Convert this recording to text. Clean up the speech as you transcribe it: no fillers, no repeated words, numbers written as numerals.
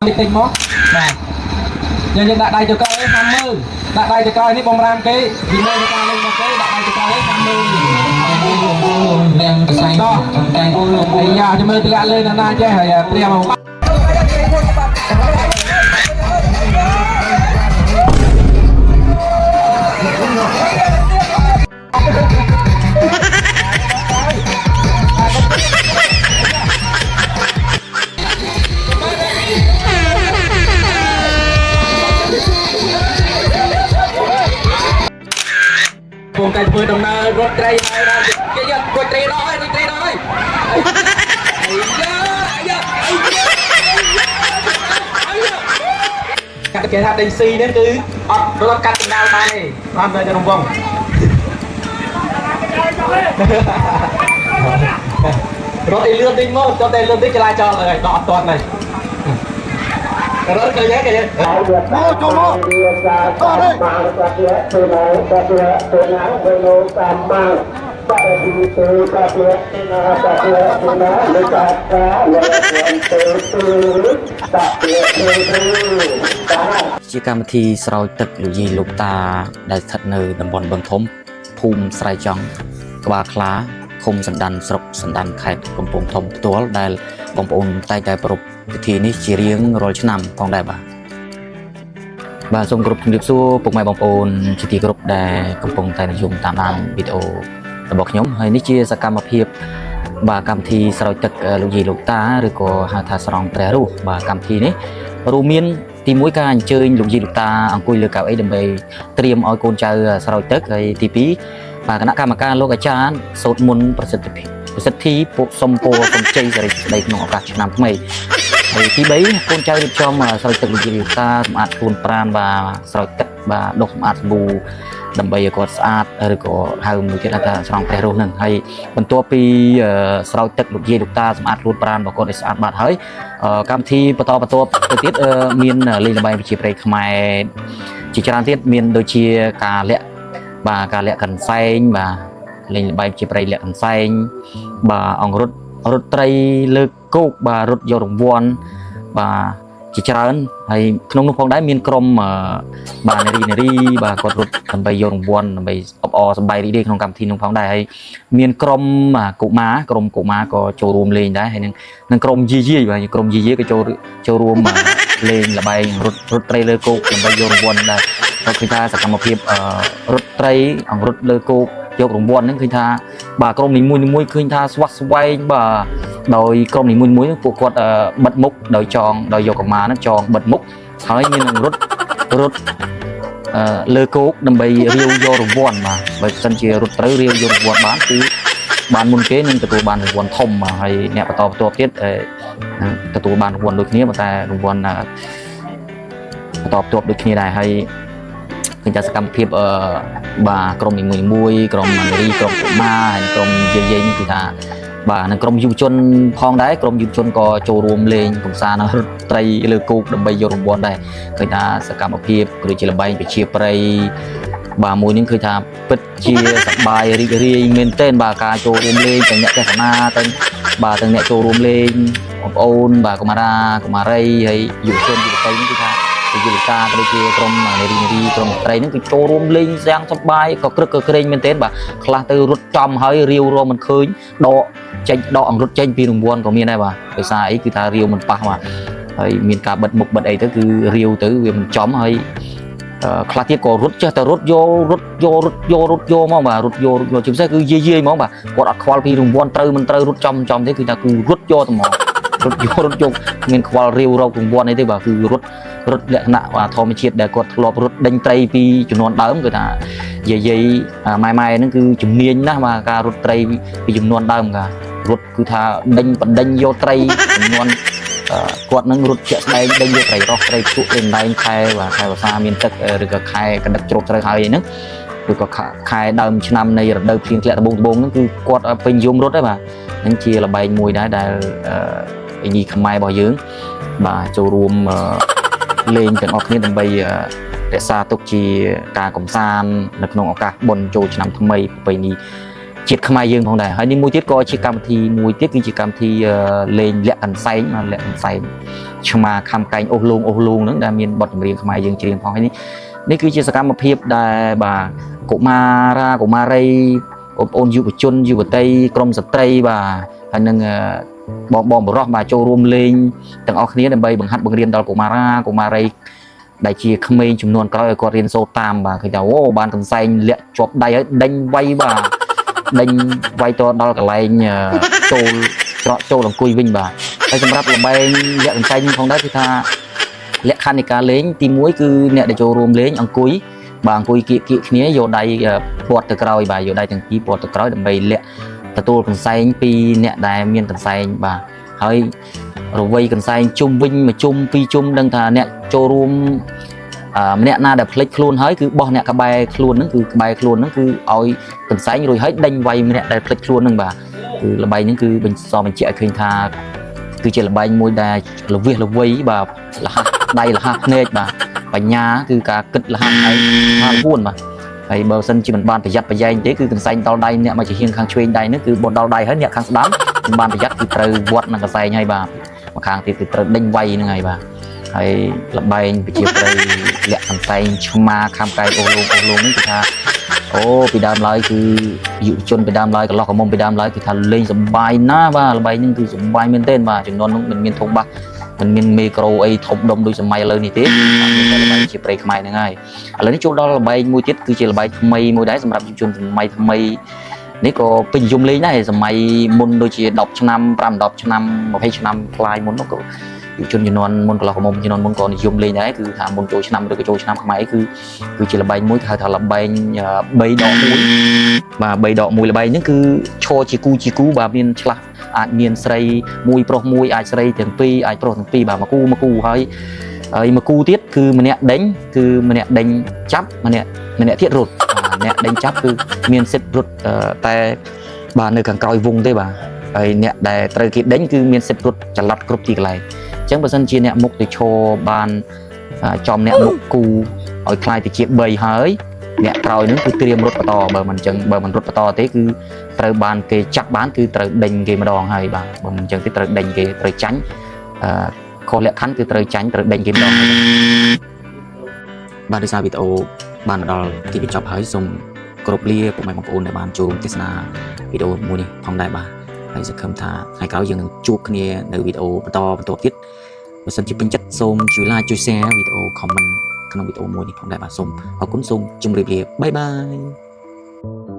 តិចតិចមកបាទយើងយើងដាក់ដៃទៅក្រោយហាំមើលដាក់ដៃទៅក្រោយនេះបំរាមគេវិន័យនៃការលេងរបស់គេដាក់ដៃទៅក្រោយហាំមើល លៀងកសែង តោះ តែ អាយ៉ាចាំមើលទម្លាក់លើណាណាចេះហើយត្រៀមមក ពងតែធ្វើដំណើររត់ត្រីហើយដល់គេយករួចត្រីដល់ហើយរួចត្រីដល់ហើយអាយ៉ាអាយ៉ាអាយ៉ាគេថាដេញស៊ីហ្នឹងគឺអត់រត់កាត់កណ្ដាលបានទេបានតែរង្វង់រត់ឲ្យលឿនតិចមកចុះតែលឿនតិចចលាចលហើយដកអត់ទាន់ហើយរត់ឃើញទេឃើញទេ មកចូលមកតោះនេះ ជាកម្មវិធីស្រោចទឹកលោកយាយលោកតាដែលស្ថិតនៅតំបន់បឹងធំភូមិស្រែចង់ក្បាលខ្លាឃុំសណ្ដានស្រុកសណ្ដានខេត្តកំពង់ធំផ្ទាល់ដែលបងប្អូនតែងតែប្រារព្ធពិធីនេះជារៀងរាល់ឆ្នាំផងដែរបាទបាទសូមគោរពជំរាបសួរពុកម៉ែបងប្អូនជាទីគោរពដែលកំពុងតែនិយមតាមដានវីដេអូរបស់ខ្ញុំហើយនេះជាសកម្មភាពបាទកម្មវិធីស្រោចទឹកលោកយាយលោកតាឬក៏ហៅថាស្រង់ព្រះរស់បាទកម្មវិធីនេះរួមមានទីមួយការអញ្ជើញលោកយាយលោកតាអង្គុយលើកៅអីដើម្បីត្រៀមឲ្យកូនចៅស្រោចទឹកហើយទីពីរបាទគណៈកម្មការលោកអាចារ្យសូត្រមន្តប្រសិទ្ធភាពប្រសិទ្ធិពុសុំពរសុំជ័យសិរីសួស្តីក្នុងឱកាសឆ្នាំថ្មីហើយទី3កូនចៅរៀបចំស្រោចទឹកលោកយាយលោកតាសម្អាតខ្លួនប្រាណបាទស្រោចទឹកបាទដុសសម្អាតសាប៊ូដើម្បីឲ្យគាត់ស្អាតឬក៏ហៅមួយទៀតថាស្រង់ព្រះរស់នឹងហើយបន្ទាប់ពីស្រោចទឹកលោកយាយលោកតាសម្អាតខ្លួនប្រាណរបស់គាត់ឲ្យស្អាតបាត់ហើយកម្មវិធីបន្តបន្ទាប់ទៅទៀតមានលេងល្បែងប្រជាប្រិយខ្មែរជាច្រើនទៀតមានដូចជាការលាក់បាទការលាក់កន្សែងបាទលេងល្បែងប្រជាប្រិយលាក់កន្សែងបាទអង្រុតរត់ត្រីលើកគោកបាទរត់យករង្វាន់បាទជាច្រើនហើយក្នុងនោះផងដែរមានក្រុមបាទនារីនារីបាទគាត់រត់ដើម្បីយករង្វាន់ដើម្បីអបអរសប្បាយរីករាយក្នុងកម្មវិធីនោះផងដែរហើយមានក្រុមកុមារក្រុមកុមារក៏ចូលរួមលេងដែរហើយនឹងក្រុមយាយយាយបាទក្រុមយាយយាយក៏ចូលចូលរួមលេងល្បែងរត់រត់ត្រីលើគោកដើម្បីយករង្វាន់ដែរហើយឃើញថាសកម្មភាពរត់ត្រីអង្រុតលើគោកយករង្វាន់ហ្នឹងឃើញថាបាទក្រុមនីមួយៗឃើញថាស្វះស្វែងបាទដោយក្រុមនីមួយៗពួកគាត់បិទមុខដោយចងដោយយកកម្មាហ្នឹងចងបិទមុខហើយមាននឹងរត់រត់លើគោកដើម្បីរាវយករង្វាន់បាទបើសិនជារត់ត្រូវរាវយករង្វាន់បានគឺបានមុនគេនឹងទទួលបានរង្វាន់ធំបាទហើយអ្នកបន្តបន្ទាប់ទៀតទទួលបានរង្វាន់ដូចគ្នាប៉ុន្តែរង្វាន់បន្តបន្ទាប់ដូចគ្នាដែរហើយឃើញថាសកម្មភាពបាទក្រុមនីមួយៗក្រុមនារីក្រុមកុមារហើយក្រុមយាយៗនេះគឺថាបាទនិងក្រុមយុវជនផងដែរក្រុមយុវជនក៏ចូលរួមលេងកម្សាន្តរត់ត្រីលើគោកដើម្បីយករង្វាន់ដែរឃើញថាសកម្មភាពក៏ដូចជាល្បែងប្រជាប្រិយបាទមួយនេះឃើញថាពិតជាសប្បាយរីករាយមែនទែនបាទការចូលរួមលេងទាំងអ្នកទស្សនាទាំងបាទទាំងអ្នកចូលរួមលេងបងប្អូនបាទកុមារាកុមារីហើយយុវជនយុវតីនេះគឺថាជាយុវតាក៏ដូចជាក្រុមនារីនារីក្រុមស្ត្រីហ្នឹងគឺចូលរួមលេងយ៉ាងសប្បាយក៏ក្រឹកក៏ក្រែងមែនទែនបាទខ្លះទៅរត់ចំហើយរាវរមិនឃើញដកចេញដកអង្រុតចេញពីរង្វាន់ក៏មានដែរបាទដោយសារអីគឺថារាវមិនប៉ះបាទហើយមានការបិទមុខបិទអីទៅគឺរាវទៅវាមិនចំហើយខ្លះទៀតក៏រត់ចេះតែរត់យករត់យករត់យករត់យកមកបាទរត់យករត់យកជាពិសេសគឺយាយយាយហ្មងបាទគាត់អត់ខ្វល់ពីរង្វាន់ត្រូវមិនត្រូវរត់ចំចំទេគឺថាគឺរត់យកតែហ្មងរត់យករត់យកគ្មានខ្វល់រាវរករង្វាន់អីទេបាទគឺរត់រត់លក្ខណៈបាទធម្មជាតិដែលគាត់ធ្លាប់រត់ដេញត្រីពីជំនាន់ដើមគឺថាយាយយាយម៉ែម៉ែហ្នឹងគឺជំនាញណាស់បាទការរត់ត្រីពីជំនាន់ដើមបាទរត់គឺថាដេញបណ្ដេញយកត្រីចំនួនគាត់នឹងរត់ជាក់ស្ដែងដេញយកត្រីរស់ត្រីភ្លក់ត្រីម្ដែងខែបាទខែវស្សាមានទឹកឬក៏ខែកណ្ដឹកជ្រោកត្រូវហើយហ្នឹងឬក៏ខែដើមឆ្នាំនៃរដូវភ្លៀងធ្លាក់ដំបូងដំបូងហ្នឹងគឺគាត់ពេញនិយមរត់ដែរបាទហ្នឹងជាល្បែងមួយដែរដែលអីនេះខ្មែររបស់យើងបាទចូលរួមលេងទាំងអស់គ្នាដើម្បីរក្សាទុកជាការកំសាន្តនៅក្នុងឱកាសបុណ្យចូលឆ្នាំថ្មីប្រពៃណី ជាតិខ្មែរយើងផងដែរហើយនេះមួយទៀតក៏ជាកម្មវិធីមួយទៀតគឺជាកម្មវិធីអឺលេងលាក់កន្សែងបាទលាក់កន្សែងឆ្មាខំកែងអូសលូងអូសលូងហ្នឹងដែលមានបទចម្រៀងខ្មែរយើងច្រៀងផងហើយនេះនេះគឺជាសកម្មភាពដែលបាទកុមារាកុមារីបងប្អូនយុវជនយុវតីក្រុមស្ត្រីបាទហើយនឹងអឺបងបងបរោះបាទចូលរួមលេងទាំងអស់គ្នាដើម្បីបង្ហាត់បង្រៀនដល់កុមារាកុមារីដែលជាក្មេងចំនួនក្រោយឲ្យគាត់រៀនសូត្រតាមបាទឃើញថាអូបានកន្សែងលាក់ជាប់ដៃហើយដេញវាយបាទ ដេញវាយតដល់កន្លែងអឺចូលច្រកចូលអង្គុយវិញបាទហើយសម្រាប់ល្បែងលាក់កន្សែងនេះផងដែរគឺថាលក្ខខណ្ឌនៃការលេងទី1គឺអ្នកដែលចូលរួមលេងអង្គុយបាទអង្គុយគៀកគៀកគ្នាយកដៃអឺពាត់ទៅក្រោយបាទយកដៃទាំងពីរពាត់ទៅក្រោយដើម្បីលាក់ទទួលកន្សែងពីអ្នកដែលមានកន្សែងបាទហើយរវៃកន្សែងជុំវិញមួយជុំពីរជុំដឹងថាអ្នកចូលរួមអឺម្នាក់ណាដែលភ្លេចខ្លួនហើយគឺបោះអ្នកក្បែរខ្លួនហ្នឹងគឺក្បែរខ្លួនហ្នឹងគឺឲ្យកន្សែងរួចហើយដេញវាយម្នាក់ដែលភ្លេចខ្លួនហ្នឹងបាទគឺល្បែងហ្នឹងគឺបញ្សបញ្ជាក់ឲ្យឃើញថាគឺជាល្បែងមួយដែលលវិសលវៃបាទលះដៃលះភ្នែកបាទបញ្ញាគឺការគិតលះឯងហាលហួនបាទហើយបើសិនជាមិនបានប្រយ័ត្នប្រយែងទេគឺកន្សែងដល់ដៃអ្នកមកជាហៀងខាងឆ្វេងដៃហ្នឹងគឺបនដល់ដៃហើយអ្នកខាងស្ដាំមិនបានប្រយ័ត្នគឺត្រូវវត្តនឹងកន្សែងហើយបាទម្ខាងទៀតគឺត្រូវដេញវាយហ្នឹងហើយបាទហើយល្បែងប្រជាប្រិយលាក់កន្សែងឆ្មាខាំកែអូសលងអូសលងហ្នឹងគឺថា អូពីដើមឡើយគឺយុវជនពីដើមឡើយកន្លោះក្រមុំពីដើមឡើយគឺថាលេងសប្បាយណាស់បាទល្បែងហ្នឹងគឺសប្បាយមែនទែនបាទចំនួននោះមិនមានធំបាសមិនមានមេក្រូអីធំដុំដូចសម័យឥឡូវនេះទេបាទមានតែល្បែងជាប្រិយខ្មែរហ្នឹងហើយឥឡូវនេះចូលដល់ល្បែងមួយទៀតគឺជាល្បែងថ្មីមួយដែរសម្រាប់យុវជនសម័យថ្មីនេះក៏ពេញនិយមលេងដែរសម័យមុនដូចជា10ឆ្នាំ5 10ឆ្នាំ20ឆ្នាំផ្លាយមុននោះក៏យុវជនជំនាន់មុនកន្លោះក្រមុំជំនាន់មុនក៏និយមលេងដែរគឺថាមុនចូលឆ្នាំឬក៏ចូលឆ្នាំខ្មែរគឺគឺជាល្បែងមួយគេហៅថាល្បែង3ដក1បាទ3ដក1ល្បែងហ្នឹងគឺឈរជាគូជាគូបាទមានឆ្លាស់អាចមានស្រីមួយប្រុសមួយអាចស្រីទាំងពីរអាចប្រុសទាំងពីរបាទមួយគូមួយគូហើយហើយមួយគូទៀតគឺម្នាក់ដេញគឺម្នាក់ដេញចាប់ម្នាក់ម្នាក់ទៀតរត់បាទអ្នកដេញចាប់គឺមានសិទ្ធិរត់អឺតែបាទនៅខាងក្រោយវងទេបាទហើយអ្នកដែលត្រូវគេដេញគឺមានសិទ្ធិរត់ចល័តគ្រប់ទីកន្លែងអញ្ចឹងបើសិនជាអ្នកមុខទៅឈរបានចំអ្នកមុខគូឲ្យคล้ายទៅជា3ហើយអ្នកក្រោយហ្នឹងគឺត្រៀមរត់បន្តបើមិនអញ្ចឹងបើមិនរត់បន្តទេគឺត្រូវបានគេចាប់បានគឺត្រូវដេញគេម្ដងហើយបាទបើមិនអញ្ចឹងទេត្រូវដេញគេត្រូវចាញ់អឺខុសលក្ខខណ្ឌគឺត្រូវចាញ់ត្រូវដេញគេម្ដងហើយបាទដោយសារវីដេអូបានមកដល់ទីបញ្ចប់ហើយសូមគោរពលាពុកម៉ែបងប្អូនដែលបានចូលរួមទស្សនាវីដេអូមួយនេះផងដែរបាទហើយសង្ឃឹមថាថ្ងៃក្រោយយើងនឹងជួបគ្នានៅវីដេអូបន្តបន្តទៀតបើសិនជាពេញចិត្តសូមជួយ like ជួយ share វីដេអូ comment ក្នុងវីដេអូមួយនេះផងដែរបាទសូមអរគុណសូមជម្រាបលា bye bye.